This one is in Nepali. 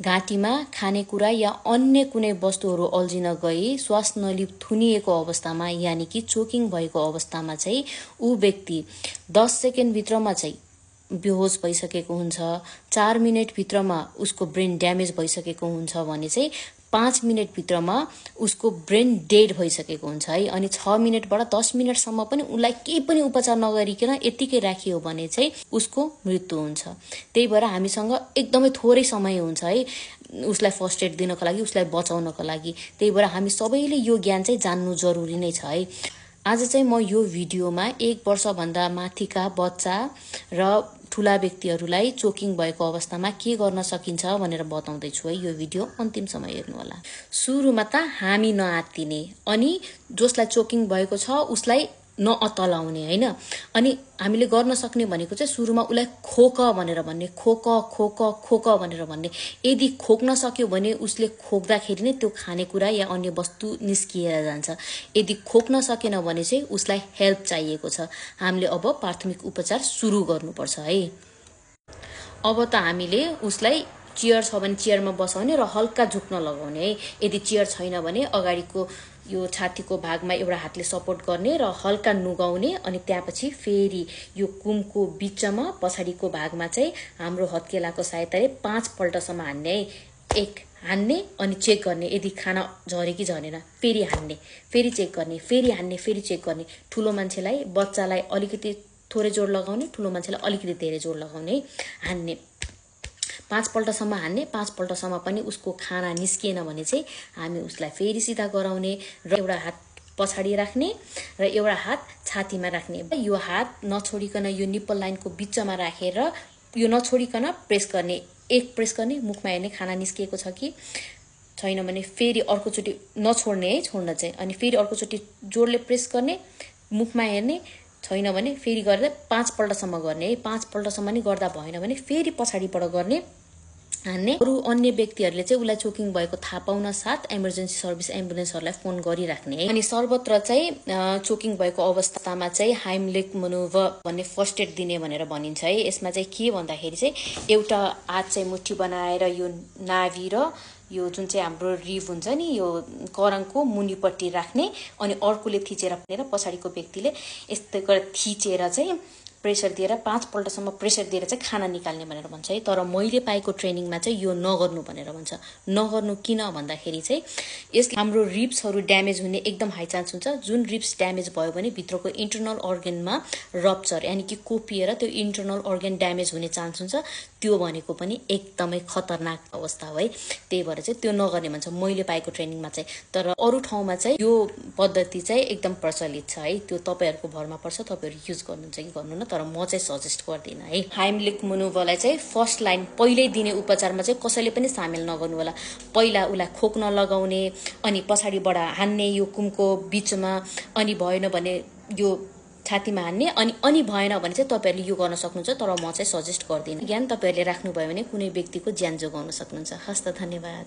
घाँटीमा खानेकुरा या अन्य कुनै वस्तुहरू अल्झिन गई श्वास नली थुनिएको अवस्थामा यानि कि चोकिङ भएको अवस्थामा चाहिँ ऊ व्यक्ति 10 सेकेन्ड भित्रमा चाहिँ बेहोस भइसकेको हुन्छ, 4 मिनेट भित्रमा उसको ब्रेन ड्यामेज भइसकेको हुन्छ भने चाहिँ 5 मिनेट भित्रमा उसको ब्रेन डेड भइसकेको हुन्छ है। अनि 6 मिनेटबाट 10 मिनेटसम्म पनि उलाई केही पनि उपचार नगरिकन यतिकै राखियो भने चाहिँ उसको मृत्यु हुन्छ। त्यही भएर हामीसँग एकदमै थोरै समय हुन्छ है उसलाई फर्स्ट एड दिनको लागि, उसलाई बचाउनको लागि। त्यही भएर हामी सबैले यो ज्ञान चाहिँ जान्नु जरुरी नै छ है। आज चाहिँ म यो भिडियोमा 1 वर्षभन्दा माथिका बच्चा र ठूला व्यक्तिहरूलाई चोकिङ भएको अवस्थामा के गर्न सकिन्छ भनेर बताउँदैछु है। यो भिडियो अन्तिमसम्म हेर्नुहोला। सुरुमा त हामी नआत्तिने अनि जसलाई चोकिङ भएको छ उसलाई नअतलाउने हैन। अनि हामीले गर्न सक्ने भनेको चाहिँ सुरुमा उलाई खोक भनेर भन्ने, खोक खोक खोक भनेर भन्ने। यदि खोक्न सक्यो भने उसले खोक्दाखेरि नै त्यो खानेकुरा या अन्य वस्तु निस्किएर जान्छ। यदि खोक्न सकेन भने चाहिँ उसलाई हेल्प चाहिएको छ। हामीले अब प्राथमिक उपचार सुरु गर्नुपर्छ है। अब त हामीले उसलाई चेयर छ भने चेयरमा बसाउने र हल्का झुक्न लगाउने है। यदि चेयर छैन भने अगाडिको यो छातीको भागमा एउटा हातले सपोर्ट गर्ने र हल्का नुगाउने। अनि त्यसपछि फेरि यो कुमको बीचमा पछाडिको भागमा चाहिँ हाम्रो हत्केलाको सहायताले 5 पल्टसम्म हान्ने है। एक हान्ने अनि चेक गर्ने यदि खाना झर्यो कि झरेन, फेरि हान्ने, फेरि चेक गर्ने, फेरि हान्ने, फेरि चेक गर्ने। ठुलो मान्छेलाई, बच्चालाई अलिकति थोरै जोड लगाउने, ठुलो मान्छेलाई अलिकति धेरै जोड लगाउने है। हान्ने 5 पल्टसम्म हान्ने। 5 पल्टसम्म पनि उसको खाना निस्किएन भने चाहिँ हामी उसलाई फेरि सिधा गराउने र एउटा हात पछाडि राख्ने र एउटा हात छातीमा राख्ने। यो हात नछोडिकन यो निप्पल लाइनको बीचमा राखेर यो नछोडिकन प्रेस गर्ने। एक प्रेस गर्ने, मुखमा हेर्ने खाना निस्किएको छ कि छैन भने फेरि अर्कोचोटि नछोड्ने है, छोड्न चाहिँ। अनि फेरि अर्कोचोटि जोडले प्रेस गर्ने, मुखमा हेर्ने, छैन भने फेरि गरेर 5 पल्टसम्म गर्ने है। 5 पल्टसम्म नि गर्दा भएन भने फेरि पछाडिबाट गर्ने, हान्ने। अरु अन्य व्यक्तिहरूले चाहिँ उसलाई चोकिङ भएको थाहा पाउन साथ इमर्जेन्सी सर्भिस एम्बुलेन्सहरूलाई फोन गरिराख्ने है। अनि सर्वत्र चाहिँ चोकिङ भएको अवस्थामा चाहिँ हाइमलिक मनोभर भन्ने फर्स्ट एड दिने भनेर भनिन्छ है। यसमा चाहिँ के भन्दाखेरि चाहिँ एउटा हात चाहिँ मुठी बनाएर यो नाभि र यो जुन चाहिँ हाम्रो रिभ हुन्छ नि यो करङको मुनिपट्टि राख्ने अनि अर्कोले थिचेर पछाडिको व्यक्तिले यस्तै गरेर थिचेर चाहिँ प्रेसर दिएर 5 पल्टसम्म प्रेसर दिएर चाहिँ खाना निकाल्ने भनेर भन्छ है। तर मैले पाएको ट्रेनिङमा चाहिँ यो नगर्नु भनेर भन्छ। नगर्नु किन भन्दाखेरि चाहिँ यसले हाम्रो रिब्सहरू ड्यामेज हुने एकदम हाई चान्स हुन्छ। जुन रिब्स ड्यामेज भयो भने भित्रको इन्टरनल अर्गनमा रप्चर यानि कि कोपिएर त्यो इन्टरनल अर्गन ड्यामेज हुने चान्स हुन्छ। त्यो भनेको पनि एकदमै खतरनाक अवस्था हो है। त्यही भएर चाहिँ त्यो नगर्ने भन्छ मैले पाएको ट्रेनिङमा चाहिँ। तर अरू ठाउँमा चाहिँ यो पद्धति चाहिँ एकदम प्रचलित छ है। त्यो तपाईहरुको भरमा पर्छ, तपाईहरु युज गर्नुहुन्छ कि गर्नु न। तर म चाहिँ सजेस्ट गर्दिन है। हाइमलिक मनोभरलाई चाहिँ फर्स्ट लाइन पहिल्यै दिने उपचारमा चाहिँ कसैले पनि सामेल नगर्नु होला। पहिला उलाई खोक्न लगाउने अनि पछाडिबाट हान्ने यो कुमको बीचमा, अनि भएन भने यो छातीमा हान्ने, अनि भएन भने चाहिँ तपाईहरुले यो गर्न सक्नुहुन्छ। तर म चाहिँ सजेस्ट गर्दिन। ज्ञान तपाईहरुले राख्नु भयो भने कुनै व्यक्तिको ज्यान जोगाउन सक्नुहुन्छ। हस्त धन्यवाद।